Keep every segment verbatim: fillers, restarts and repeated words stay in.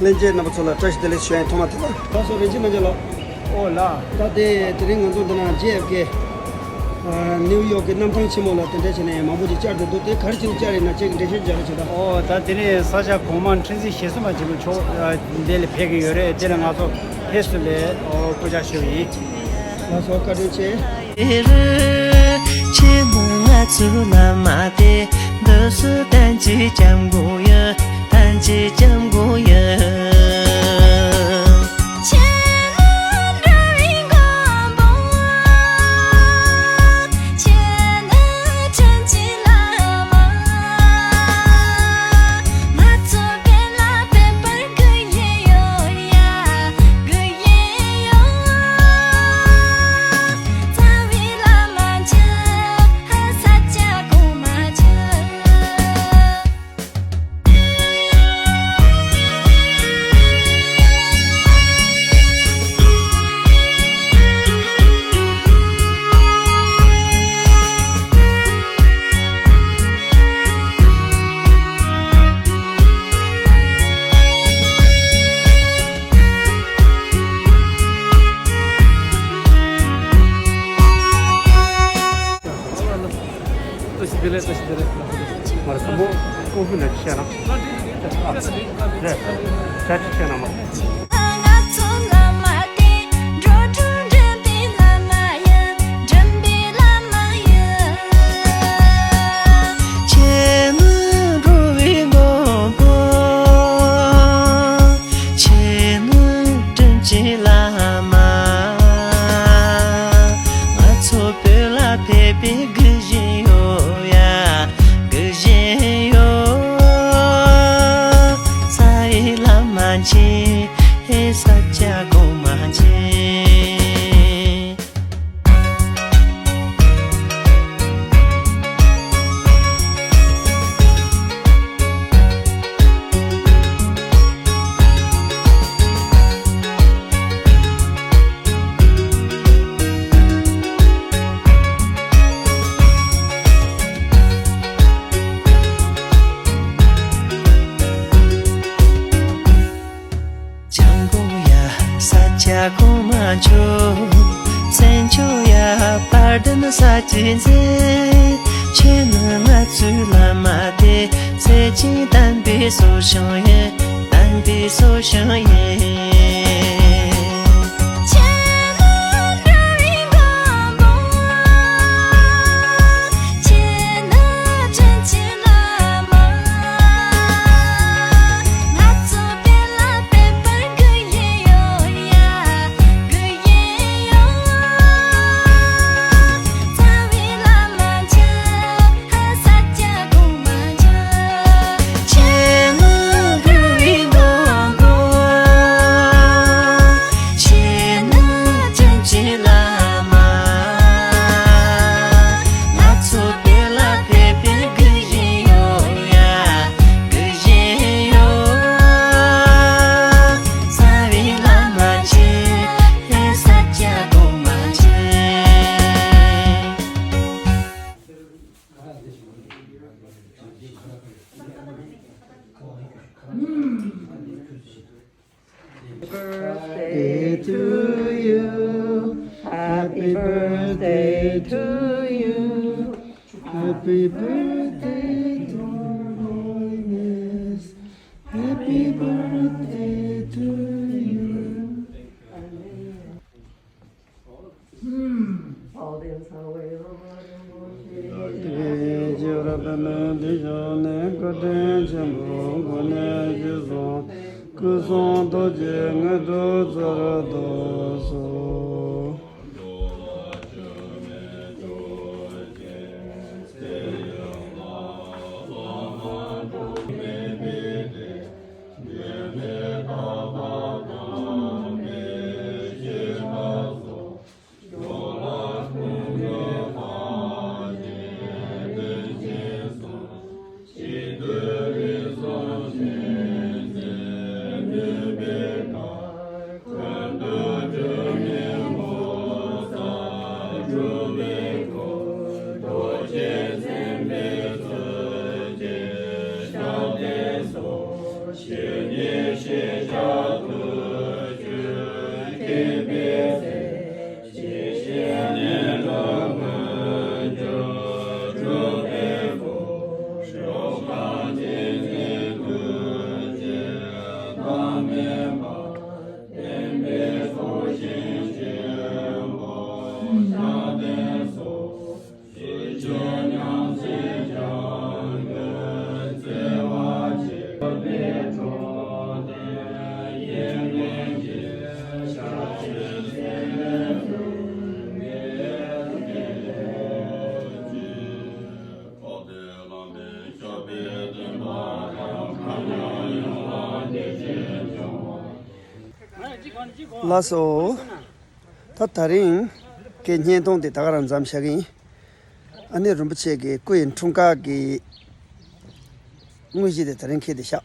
ལྷན་རྒྱས་རྣམ་པ་ཚོ་ལ་བཀྲ་ཤིས་བདེ་ལེགས་ཞུ་ཡ་ཡིན། ཐོག་མ་དེ་ལ། ད་སོ་རིན་ཆེན་རྣམ་རྒྱལ་ལགས། ཨོ་ལགས། ད་དེ་དེ་རིང་ང་ཚོ་འདི་ན་ཇེ་ཨེཕ་ཀེ་ཨ་ནིའུ་ཡོག་གི་གནམ་ཐང་ཆེན་མོ་ལ་དེ་འདྲ་བྱས་ནས་མང་པོ་ཅིག་བཅར་འདུག་འདུག་དེ་ག་རེ་བྱས་ནས་བཅར་ཡིན་ན་ཁྱེད་ཀྱིས་འགྲེལ་བཤད་རྒྱག་རོགས་བྱེད་དང་། ཨོ་ད་དེ་ནས་ས་སྐྱ་གོང་མ་ཁྲི་འཛིན་ཞེ་གསུམ་པ་ཆེན་པོ་མཆོག་ཨ་འདི་ལ་ཕེབས་ཀྱི་ཡོད་རེད། དེ་ལ་ང་ཚོ་ཕེབས་བསུ་ལ་ཨོ་སྐུ་ཕྱག་ཞུ་ཡིན། ལགས་སོ། བཀའ་དྲིན་ཆེ། ཁྱེད་ནི་ང་ཚོའི་བླ་མ་སྟེ། འདི་སུ་བསྟན་གྱི་སྐྱབས་མགོན་ཡིན། བསྟན་གྱི་སྐྱབས་མགོན་ཡིན། ཁྱེད་ནི་འགྲོ་བའི་མགོན་པོ། ཁྱེད་ནི་དྲིན་གྱི་བླ་མ། ང་ཚོ་བོད་ལ་ཕེབས་པར་དགའ་ཡི་ཡོད་ཡ། དགའ་ཡི་ཡོད། རྩ་བའི་བླ་མ་མཆོག་ས་སྐྱ་གོང་མ་མཆོག་བཀྲ་ཤིས་བདེ་ལེགས། བཀྲ་ཤིས་བདེ་ལེགས། མར་ཁམ་བུ་ཀོང་ཧྥུ་ནས་བཤད་ན། རེད། བྱ་ཅི་བཤད་ན་མ། ང་ཚོ་བླ་མ་སྟེ། འགྲོ་དྲུག་འདྲེན་པའི་བླ་མ་ཡིན། འདྲེན་པའི་བླ་མ་ཡིན། ཁྱེད་ནི་འགྲོ་བའི་མགོན་པོ། ཁྱེད་ནི་དྲིན་གྱི་བླ་མ། ང་ཚོ་བོད་ལ་ཕེབས་པའི་དགའ་བཞིན་ཡོད་ཡ། དགའ་བཞིན་ཡོད། རྩ་བའི་བླ་མ་མཆོག་ས་སྐྱ་གོང་མ་མཆོག་སྐྱབས་མགོན་ཡ་ས་སྐྱ་གོང་མ་མཆོག་བཙན་བྱོལ་ཡ་དཔལ་ལྡན་ས་སྐྱའི་མཛེས། ཁྱེད་ནི་ང་ཚོའི་བླ་མ་སྟེ། སྲས་ཆེན་དམ་པའི་སྲོག་ཤིང་ཡིན། དམ་པའི་སྲོག་ཤིང་ཡིན། ཁྱེད་ནི་འགྲོ་བའི་མགོན་པོ། ཁྱེད་ནི་དྲིན་གྱི་བླ་མ། ང་ཚོ་བོད་ལ་ཕེབས་པར་དགའ་ཡི་ཡོད་ཡ། དགའ་ཡི་ཡོད། རྩ་བའི་བླ་མ་མཆོག་ས་སྐྱ་གོང་མ་མཆོག་ཁྱེད་ནི་འགྲོ་བའི་མགོན་པོ། ཁྱེད་ནི་དྲིན་གྱི་བླ་མ། ང་ཚོ་བོད་ལ་ཕེབས་པའི་དགའ་བཞིན་ཡོད་ཡ། དགའ་བཞིན་ཡོད། རྩ་བའི་བླ་མ་མཆོག་ས་སྐྱ་གོང་མ་མཆོག Birthday to you. Happy birthday to you. Happy birthday, dear Lois. Happy birthday to you. བདེ་སྐྱིད་རབ་སྨིན་དུ་བྱུང་ནས། སྐུ་དྲིན་ཆེན་པོའི་སྒོ་ནས་རྗེས་སུ་སྐུ་གསུང་ཐུགས་ཀྱི་དངོས་གྲུབ་སྩོལ་དུ་གསོལ། ལགས་སོ། ད་དེ་རིང་གི་བརྙན་ཐུང་དེ་ད་ག་རང་མཚམས་བཞག་གི་ཡིན། ཨ་ནི་རིན་པོ་ཆེ་གི་སྐུ་ཡི་འཁྲུངས་སྐར་གྱི་དངོས་གཞི་དེ་དེ་རིང་འཁེལ་ཏེ་བཞག་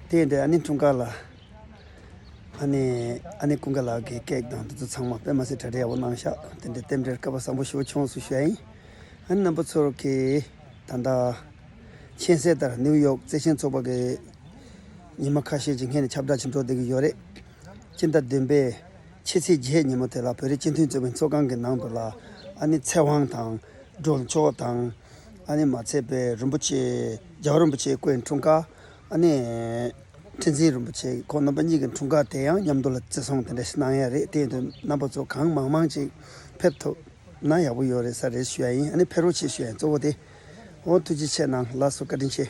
དེ་ཡིན་དུས་ཨ་ནི་འཁྲུངས་སྐར་ལ། ཨ་ནི་ཨ་ནི་ཀུན་དགའ་ལགས་ཀྱི་ཀེག་དང་དེ་ཚོ་ཚང་མ་དཔེ་མ་སྲིད་གྲ་སྒྲིག་ཡག་པོ་གནང་ཤག་དེ་འདྲའི་རྟེན་འབྲེལ་སྐལ་པ་བཟང་པོ་ཞེ་པོ་བྱུང་སོང་ཞུ་ཡ་ཡིན། ཨ་ནི་རྣམ་པ་ཚོར་གི་ད་ལྟ་མཁྱེན་གསལ་ལྟར་ནིའུ་ཡོག་བརྩེ་ཆེན་ཚོགས་པ་གི་ཉི་མ་ཁ་ཤས་ཅིག་སྔོན་ནས་ཁྱབ་བསྒྲགས་ཅིག་འགྲོ་བསྡད་ཀྱི་ཡོད་རེད། སྤྱི་ཟླ་བདུན་པའི་ཕྱི་ཚེས་བརྒྱད་ཉིན་མོ་དེ་ལ་བོད་རིགས་སྤྱི་མཐུན་ཚོགས་པའི་ཚོགས་ཁང་གི་ནང་དུ་ལ་ཨ་ནི་ཚེ་དབང་དང་སྒྲོལ་མཆོག་དང་། ཨ་ནི་མ་ཚད་པའི་རིན་པོ་ཆེ་རྒྱལ་བ་རིན་པོ་ཆེའི་སྐུའི་འཁྲུངས་སྐར། ཨ་ནི་ཁྲི་འཛིན་རིན་པོ་ཆེ་ཁོང་རྣམ་པ་གཉིས་ཀྱི་འཁྲུངས་སྐར་དེ་ཡང་མཉམ་དུ་ལ་བརྩི་སྲུང་དེ་འདྲ་ཞིག་གནང་ཡ་རེད། དེ་ཡིན་དུས་རྣམ་པ་ཚོ་གང་མང་མང་ཅིག་ཕེབས་ཐུབ་ན་ཡག་པོ་ཡོད་རེད་ས་རེད་ཞུ་ཡ་ཡིན། ཨ་ནི་ཕེབས་རོགས་བྱེད་ཞུ་ཡ་ཡིན། གཙོ་བོ་དེ། འོ་ཐུགས་རྗེ་ཆེ་གནང་། ལགས་སོ། བཀའ་དྲིན་ཆེ།